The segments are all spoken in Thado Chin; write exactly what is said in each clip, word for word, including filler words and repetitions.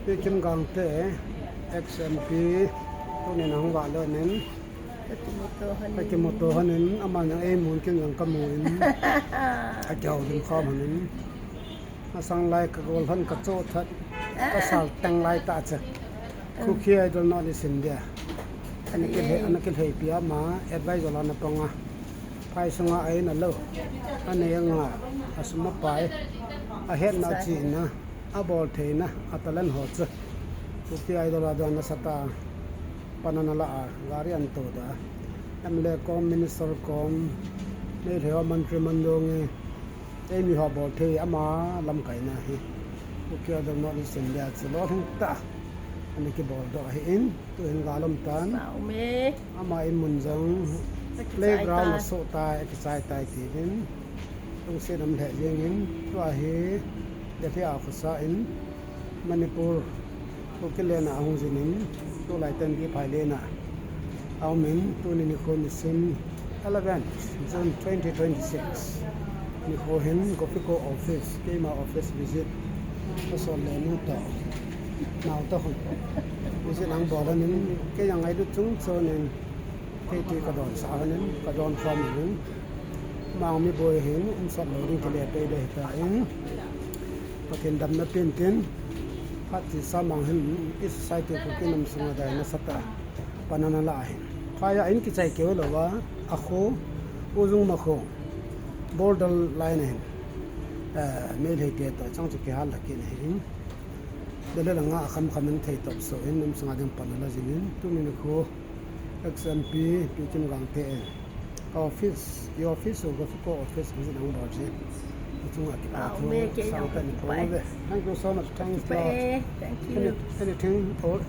Pi Kim Gangte, ex M P, tunin ahung vah lhonin. Ka kimuto hon. Ka kimuto honin, aman jong eimun kin jong kamun. Akihoulim khom honin. Masang lai kagol hon kachoh that. Kasal teng lai tah chu. Kuki Idol North East India. Ana kilhei, ana kilheipi ama, advisor ana panga. Phai sunga ahin alou. Anei anga, asum apai. Ahetna chihna. Abol theina, a talent ho chu. Kuki Idol a don nasatah a. Pan ana la a, gari ana to da. M L A kom, minister kom, Meitei ho mantri man dong e. Eimi ho bol thei ama lamkaina hi. Kuki Idol North East India chu lolhing tah. Ana kibol doh ahin, tuhin gal um tan. Ama in mun jong playground a soh tai, akichai tai tivin. Lungset um lheh jengin, tua hi Delhi a khosa in Manipur, Kuki land a ahung jin in, tulai Tenggiphaile na aumin, tuni nikho nisim eleven June twenty twenty-six. Nikho hin Gofiko office, keima office visit. Pasal le nu to, nau to hon. Visit ang bola nin, kei ang ai du chung chonin, kei ti kadon sa honin, kadon khom honin. Mang mi boi hin, um sat lou ding kile pei de hita in. Pathen damna pin tin, phat ti sa mang hin, i society Kuki nam sunga dai nasatah a pan ana la ahin. Phai a in kichai keu lou va, akho, Ujung ma kho, border line ahin. Eh, Meitei te to chang chu kihal la kin ahin. Dele la nga kham kham in thei top so in, nam sunga ding pan ana la jin in, tuni nikho, ex M P, Pi Kim Gangte in. Office, your office, Gofiko office, is it number? Thank you so much. Thanks a lot. Thank you. Any, anything or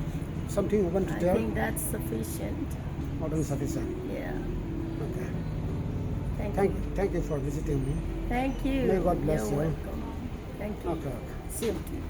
something you want to tell? I think that's sufficient. More than sufficient. Yeah. Okay. Thank you. Thank you for visiting me. Thank you. May God bless you. You're welcome. Thank you. Okay, okay. Same to you.